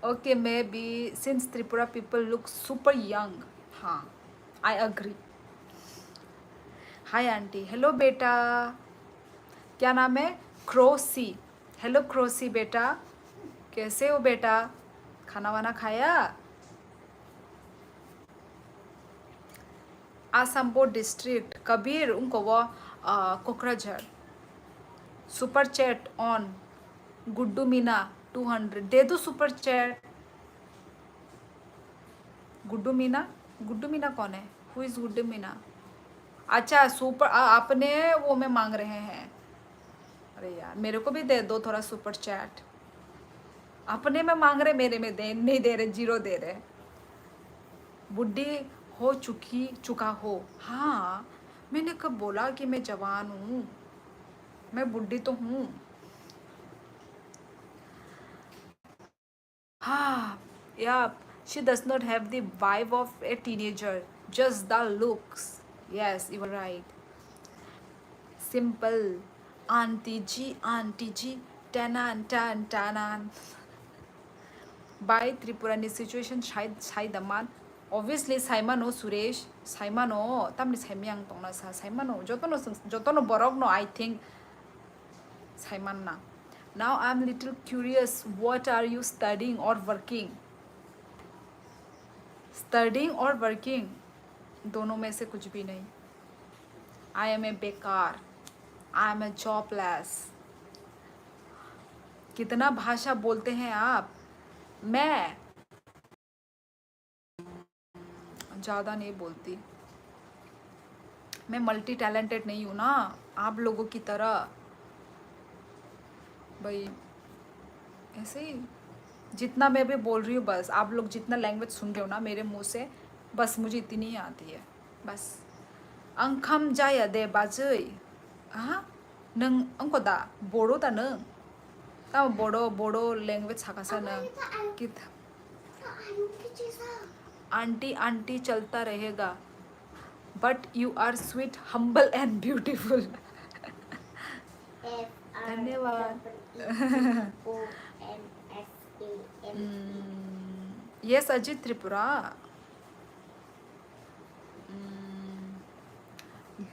Okay, maybe since Tripura people look super young. हाँ, I agree. Hi aunty. Hello बेटा, क्या नाम है? क्रोसी। Hello क्रोसी बेटा, कैसे हो बेटा? खाना वाना खाया? Assam Bodh district, Kabir, उनको वो, आ, Kokrajhar. Super chat on, Guddu Meena, two hundred दे दो super chat। गुड्डू मीना, गुड्डू मीना कौन है? Who is गुड्डू मीना? अच्छा, super, आ, अपने वो में मांग रहे हैं। अरे यार, मेरे को भी दे दो थोड़ा super chat। अपने में मांग रहे, मेरे में दे, नहीं दे रहे, zero दे रहे। बुढ़ी हो चुकी, चुका हो। हाँ, मैंने कब बोला कि मैं जवान हूँ? मैं बुढ़ी तो हूँ। हाँ, yeah, she does not have the vibe of a teenager, just the looks. Yes, you are right. Simple. Aunty ji, aunty ji, tanan tan tanan. Bai Tripura ni situation sai, sai da man. Obviously, saimano Suresh, saimano, tamni saimiyang tongna sa, saimano, jotono, jotono borok no, I think, saimanna. Now I'm little curious, what are you studying or working? Studying or working? दोनों में से कुछ भी नहीं। I am a बेकार, I am a jobless। कितना भाषा बोलते हैं आप? मैं ज़्यादा नहीं बोलती, मैं मल्टी टैलेंटेड नहीं हूँ ना आप लोगों की तरह। भाई, ऐसे ही जितना मैं भी बोल रही हूँ, बस आप लोग जितना लैंग्वेज सुन रहे हो ना मेरे मुंह से, बस मुझे इतनी ही आती है। बस। Ang kham jaya de bajwi? Aha, nung angko da? Bodo da nung? Tamo bodo, bodo language sakasa nung? Kit. Aunty, aunty chalta rahega. But you are sweet, humble and beautiful. F R W E O M S A N E. Mm, yes, Ajit Tripura. Hmm,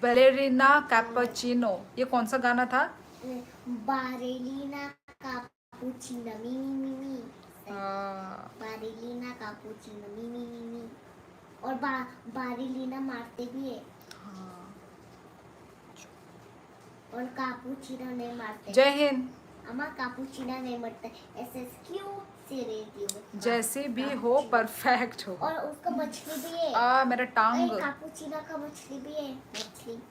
Ballerina Cappuccino, ये कौन सा गाना था? Ballerina Cappuccino, mi, mi, mi, mi. हाँ। Ballerina Cappuccino, mi, mi, mi, mi. और बा-, Ballerina मारते भी है। हाँ। और Cappuccino नहीं मारते। जय हिंद। अम्मा, Cappuccino नहीं मारते, ऐसे क्यों से रहती हो? जैसी भी हो, Cappuccino। Perfect हो। और उसका मछली भी है। आ, मेरा टांग। अरे, Cappuccino का मछली भी है, मछली।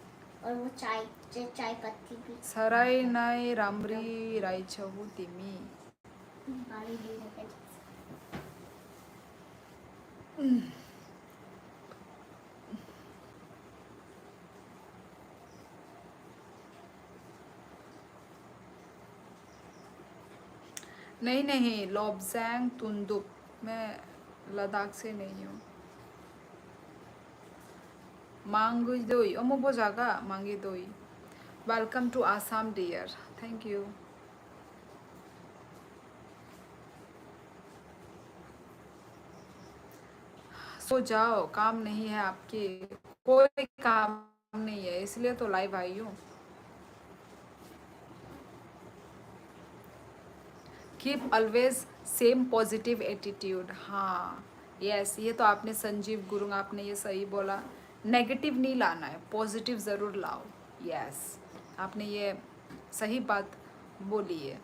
और वो चाय, च-, चाय पत्ती भी। Sarai nai ramri raichahu timi. नहीं, नहीं, लोब्जांग तुंदुप, मैं लद्दाख से नहीं हूँ। Mangidoi, omo bo jaga, Mangidoi. Welcome to Assam, dear. Thank you. सो जाओ, काम नहीं है आपके, कोई काम नहीं है, इसलिए तो लाइव आई हूँ। Keep always same positive attitude। हाँ, यस, ये तो आपने, संजीव गुरुंग, आपने ये सही बोला, नेगेटिव नहीं लाना है, पॉजिटिव ज़रूर लाओ। यस, आपने ये सही बात बोली है।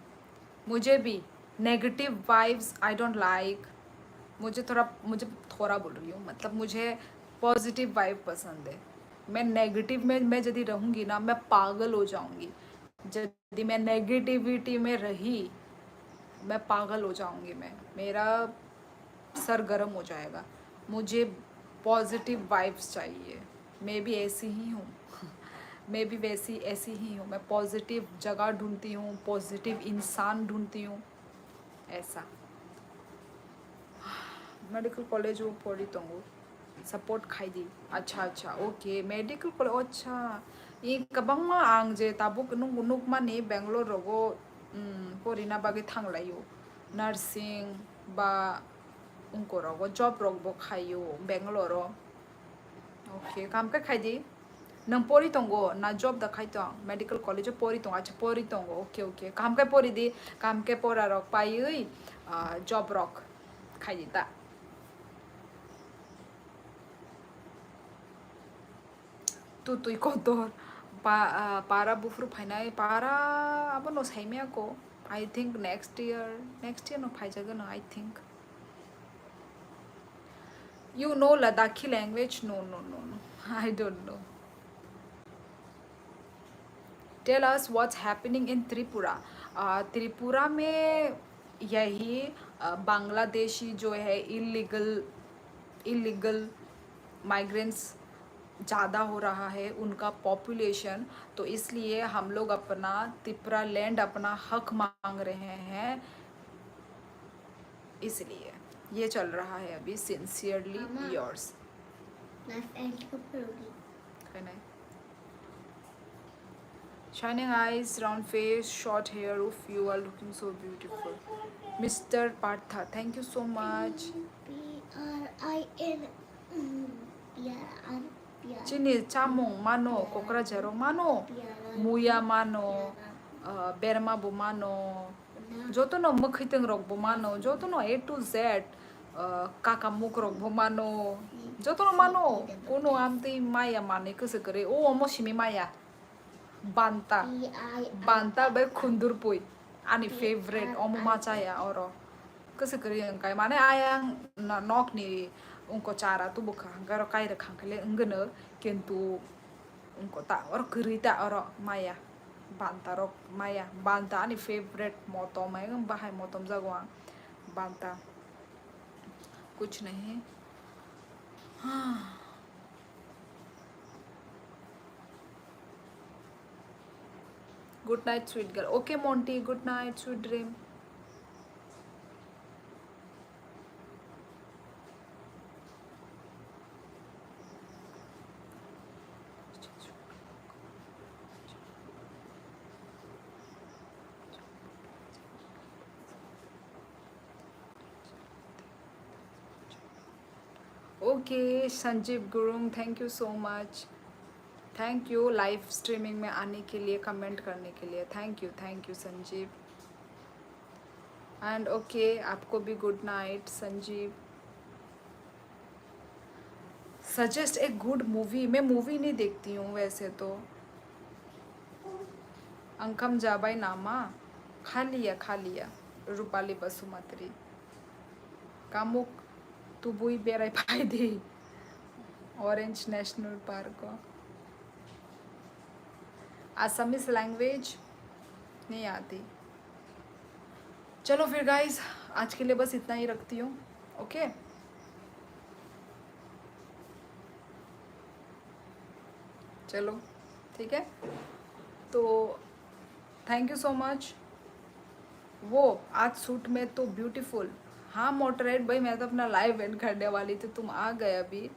मुझे भी negative vibes I don't like. मुझे थोड़ा, मुझे थोड़ा बोल रही हूँ, मतलब, मुझे पॉजिटिव वाइब पसंद है। मैं नेगेटिव में, मैं यदि रहूँगी ना, मैं पागल हो जाऊँगी। यदि मैं नेगेटिविटी में रही, मैं पागल हो जाऊँगी। मैं, मेरा सर गर्म हो जाएगा। मुझे पॉजिटिव वाइब्स चाहिए। मैं भी ऐसी ही हूँ। मैं भी वैसी, ऐसी ही हूँ। मैं पॉजिटिव जगह ढूंढती हूँ, पॉजिटिव इंसान ढूंढती हूँ, ऐसा। मेडिकल कॉलेज वो पढ़ी तो वो सपोर्ट खाई दी। अच्छा, अच्छा, ओके, मेडिकल कॉलेज, अच्छा। Kwbangma ang je tabuk nuk-, nukmani Bangalore rogo, um, porina bagwi thanglaio. Nursing ba ungkorogo job rokbo khaio Bangalore o. Okay, kaham khe khai di. Nang pori tongo, na job da khai tong? Medical college o pori tongo, acha pori tongo. Okay, okay. Kaham khe pori di, kaham khe pora rok paiwi, ah, job rok khai di ta. Tutui kotor. Pa, ah, para buphuru phainai, para abono saimaya ko. I think next year, next year no phaijago no, I think. You know Ladakhi language? No, no, no, no. I don't know. Tell us what's happening in Tripura. Uh, Tripura में यही, uh, बांग्लादेशी जो है, illegal, illegal migrants ज़्यादा हो रहा है उनका पॉपुलेशन, तो इसलिए हम लोग अपना त्रिपुरा लैंड, अपना हक मांग रहे हैं, इसलिए ये चल रहा है अभी। Sincerely मामा। Yours। लाइफ एंड कब करोगी? Shining eyes, round face, short hair, oof, you are looking so beautiful. Mister Partha, thank you so much. P R I N, mm, P R I N, P R I N. Chini chamung mano, P R I N. Kokrajharo mano, P R I N. Muya mano, P R I N. Uh, berma bo mano, jotono mwkhwitwng rok bo mano, jotono A to Z, uh, kaka muk rok bo mano, jotono mano, kunu amtwi maya manwi kwswk kwrwi, o omo simi maya. Banta. Banta bai khundur pui. Ani favorite, omo ma chaya oro. Kwswk kwrwi wngkai. Mane ayang no-, nokni wngko chara tubu kha, hwnkhe oro kairwk hangkhe le wngwno, kintu wngko ta, oro kwrwi ta oro maya. Banta rok maya. Banta ani favorite motom, ekdom bahai motom jago ang. Banta. Kuch nahi. Good night, sweet girl. Okay, Monty, good night, sweet dream. Okay, Sanjeev Gurung, thank you so much. Thank you live streaming में आने के लिए, कमेंट करने के लिए। Thank you, thank you, Sanjeev. And okay, आपको भी good night, Sanjeev. Suggest a good movie. मैं मूवी नहीं देखती हूँ वैसे तो। Okham jabai nama? Khaliya, khaliya. Rupali Basumatary. Kamuk tubui berai phaidi Orange National Park o. Assamese language नहीं आती। चलो फिर गाइस, आज के लिए बस इतना ही रखती हूँ। ओके, चलो, ठीक है, तो थैंक यू सो मच। वो आज सूट में तो ब्यूटीफुल। हाँ मोटरहेड भाई, मैं तो अपना लाइव एंड करने वाली थी, तुम आ गए अभी।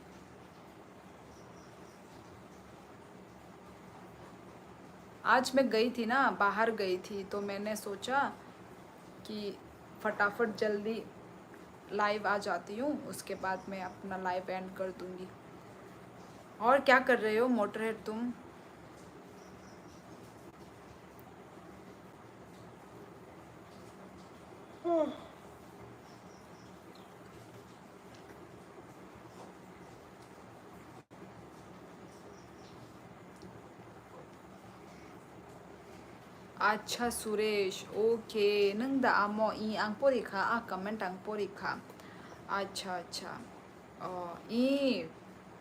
आज मैं गई थी ना, बाहर गई थी, तो मैंने सोचा कि फटाफट जल्दी लाइव आ जाती हूँ, उसके बाद मैं अपना लाइव एंड कर दूँगी। और क्या कर रहे हो मोटरहेड तुम? Acha Suresh, okay, nung da amo i ang porikha, a comment ang porikha. Acha, acha. Oh, i,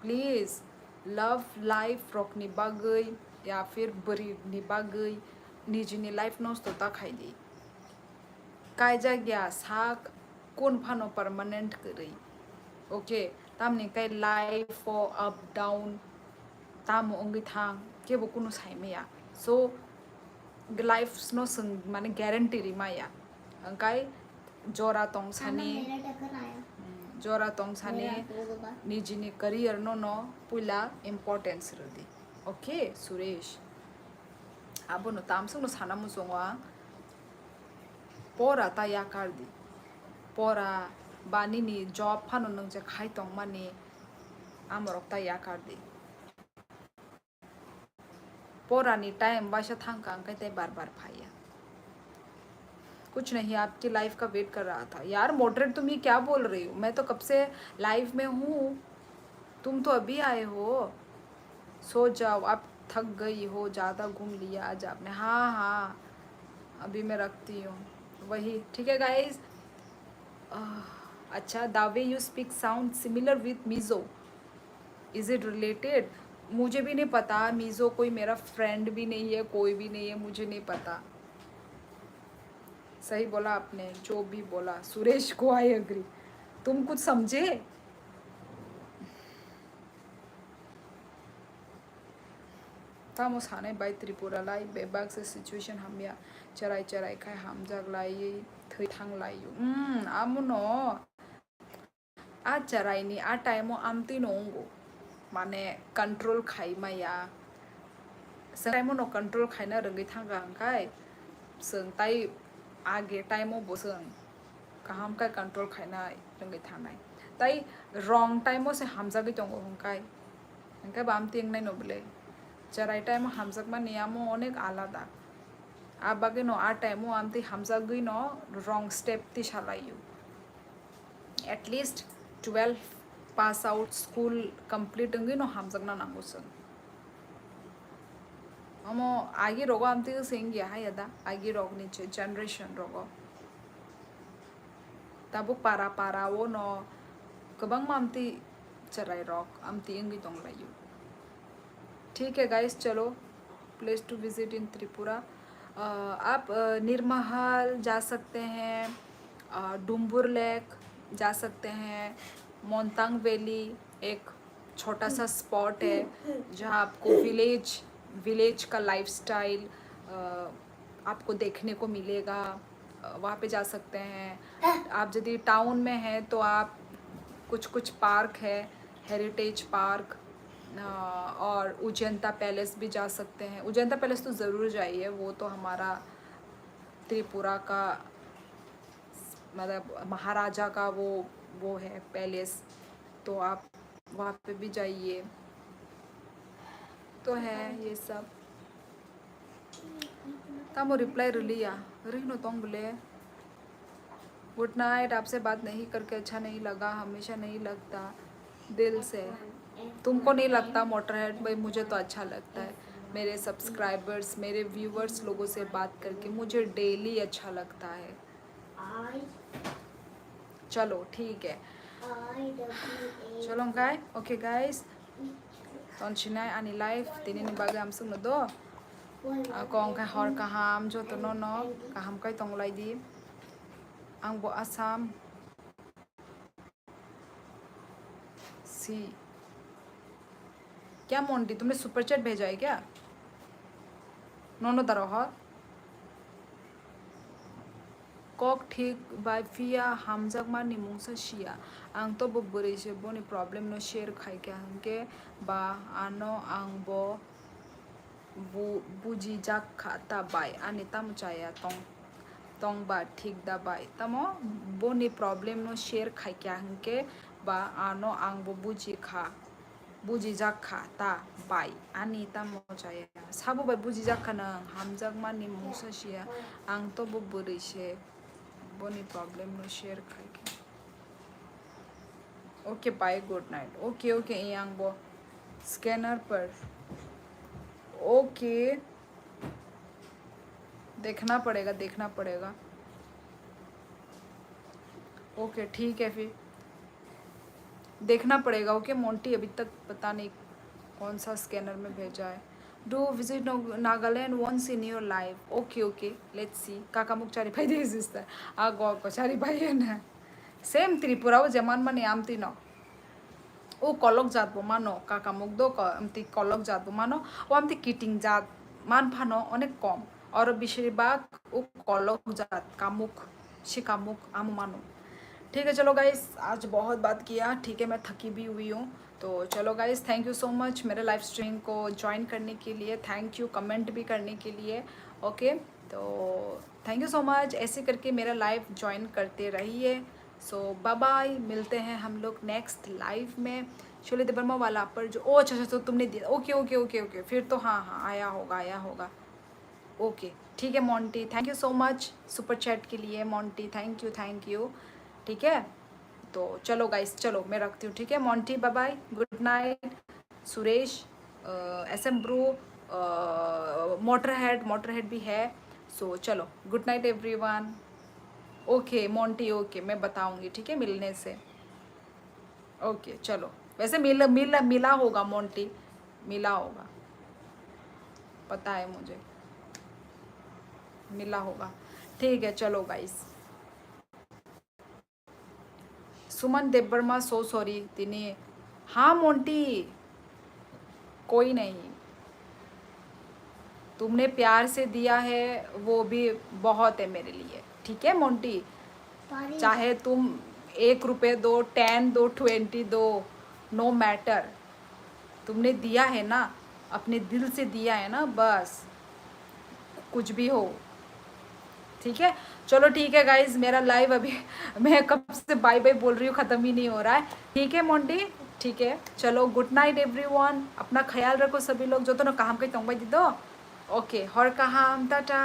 please, love life rokni bagwi, ya fir bwrwi ni bagwi, nijini life nosto ta khai di. Kaijak ya sak kun phano permanent kwrwi. Okay, tamni kai life o up down tamo wngwi thang, kebo kunu saimaya. So, life no swng mane guarantee rimaya. Hwnkhe jora tong sani, mm, jora tong sani nijini career no no puila importance rwdi. Okay, Suresh. Abono tamsokno sana muchungo ang. Pora ta yakar di. Pora ba nini job phano nwng je khai tongmani amorok ta yakar di. Porani time baisa thangkha, hwnkhe tei bar bar phaiya. कुछ नहीं, आपकी लाइफ का वेट कर रहा था यार। मॉडरेट, तुम ये क्या बोल रही हो? मैं तो कब से लाइव में हूँ, तुम तो अभी आए हो। सो जाओ, आप थक गई हो, ज़्यादा घूम लिया आज आपने। हाँ हाँ, अभी मैं रखती हूँ। वही ठीक है गाइस। अच्छा, the way you speak sound similar with Mizo. Is it related? मुझे भी नहीं पता, मिजो कोई मेरा फ्रेंड भी नहीं है, कोई भी नहीं है, मुझे नहीं पता। सही बोला आपने, जो भी बोला सुरेश को, आई एग्री। तुम कुछ समझे? Tamo sanai bai Tripura lai bebak se situation hamya, cherai cherai khai hamjak lai, thwi thang lai. Hmm, amono. A cheraini a time o amtwi no wngo, mane control khai maya. Chwng time o no control khaina rwngwi thangkha hwnkhe, chwng tai age time o bo chwng kaham khe control khaina rwngwi thangnai. Tai wrong time o se hamjagwi tongo hwnkhe, hwnkhe bo amtwi wngnai no bwle. Cherai time o hamjakmani amo onek alada. A bagwi no a time o amtwi hamjagwi no wrong step twi salaio. At least twelve pass out, school complete wngwi no hamjakna nango chwng. Omo agi rogo amtwi se wngya haya da, agi rokni generation rogo. Tabuk para para o no kwbangma amtwi cherai rok amtwi wngwi tonglaio. ठीक है guys, चलो, place to visit in Tripura. अ, आप, अ, निर्महल जा सकते हैं, अ, डुम्बुर लेक जा सकते हैं, मोंतांग वैली एक छोटा सा स्पॉट है जहाँ आपको विलेज, विलेज का लाइफस्टाइल, अ, आपको देखने को मिलेगा। अ, वहाँ पे जा सकते हैं। आप यदि टाउन में हैं तो आप कुछ कुछ पार्क है, हेरिटेज पार्क, अ, और उज्जैंता पैलेस भी जा सकते हैं। उज्जैंता पैलेस तो ज़रूर जाइए, वो तो हमारा त्रिपुरा का, मतलब, महाराजा का वो, वो है पैलेस, तो आप वहाँ पे भी जाइए। तो है ये सब। Tamo reply rwliya, rwino tong bwle. Good night, आपसे बात नहीं करके अच्छा नहीं लगा, हमेशा नहीं लगता दिल से। तुमको नहीं लगता मोटरहेड भाई, मुझे तो अच्छा लगता है। मेरे सब्सक्राइबर्स, मेरे व्यूअर्स लोगों से बात करके मुझे डेली अच्छा लगता है। चलो ठीक है, chalo hwnkhe, okay guys, tonshinai ani life tinini bagwi amsukno do. Ako hwnkhe hor kaham jotono no kaham kai tonglaidi. Ang bo Assam si. क्या मोंटी, तुमने सुपर चैट भेजा है क्या? Nono daro hor. Kok thik bai phiya hamjakmani mungsa siya. Ang tobo bwrwi se boni problem no share khaikha hwnkhe ba ano ang bo bu-, bujijak kha ta bai, ani tamo chaya tong, tong ba thik da bai, tamo boni problem no share khaikha hwnkhe ba ano ang bo buji kha, bujijak kha ta bai, ani tamo chaya sabo bai bujijak kha nwng, hamjakmani mungsa siya, ang tobo bwrwi se boni problem no share khaikha. Okay bye, good night. Okay okay, yang bo scanner पर। Okay, देखना पड़ेगा, देखना पड़ेगा। ओके ठीक है फिर, देखना पड़ेगा। ओके मोंटी, अभी तक पता नहीं कौन सा स्कैनर में भेजा है। Do visit Nag-, Nagaland once in your life. Okay okay, let's see. Kakamuk chari phai de sister. Ago ago chari phai na. Same Tripura o je manmani amtwi no. O kolok jat bo mano, kakamuk do ko-, amtwi kolok jat bo mano, o amtwi kiting jat man phano onek kom. Oro beshirbag o kolok jat kamuk, si kamuk amo mano. ठीक है, चलो गाइस, आज बहुत बात किया, ठीक है, मैं थकी भी हुई हूँ। तो चलो guys, thank you so much मेरे लाइव स्ट्रीम को ज्वाइन करने के लिए, थैंक यू कमेंट भी करने के लिए। ओके, तो थैंक यू सो मच, ऐसे करके मेरा लाइव ज्वाइन करते रहिए। सो बाय बाय, मिलते हैं हम लोग नेक्स्ट लाइव में। शोले देवर्मा वाला पर जो, ओ अच्छा अच्छा, तो तुमने दिया, ओके ओके ओके ओके, फिर तो हाँ हाँ, आया होगा, आया होगा। ओके, ठीक है Monty, thank you so much super chat के लिए Monty, thank you, thank you. ठीक है, तो चलो गाइस, चलो मैं रखती हूँ, ठीक है Monty, bye bye, good night. Suresh, S M bro, Motorhead, Motorhead भी है। सो चलो, good night everyone. Okay Monty, okay, मैं बताऊंगी, ठीक है, मिलने से। ओके, चलो, वैसे मिल मिल मिला होगा मोंटी, मिला होगा, पता है मुझे, मिला होगा। ठीक है, चलो गाइस। सुमन देबबर्मा, सो सॉरी। तिनी, हाँ मोंटी, कोई नहीं, तुमने प्यार से दिया है, वो भी बहुत है मेरे लिए। ठीक है मोंटी, चाहे तुम एक रुपये दो, टेन दो, ट्वेंटी दो, नो मैटर, तुमने दिया है ना, अपने दिल से दिया है ना, बस कुछ भी हो। ठीक है, चलो ठीक है गाइस, मेरा लाइव अभी मैं कब से बाय बाय बोल रही हूँ, खत्म ही नहीं हो रहा है। ठीक है मोंटी, ठीक है, चलो, गुड नाइट एवरीवन, अपना ख्याल रखो सभी लोग। जो तो ना काम के तंग भाई दो। ओके, हर काम, टाटा।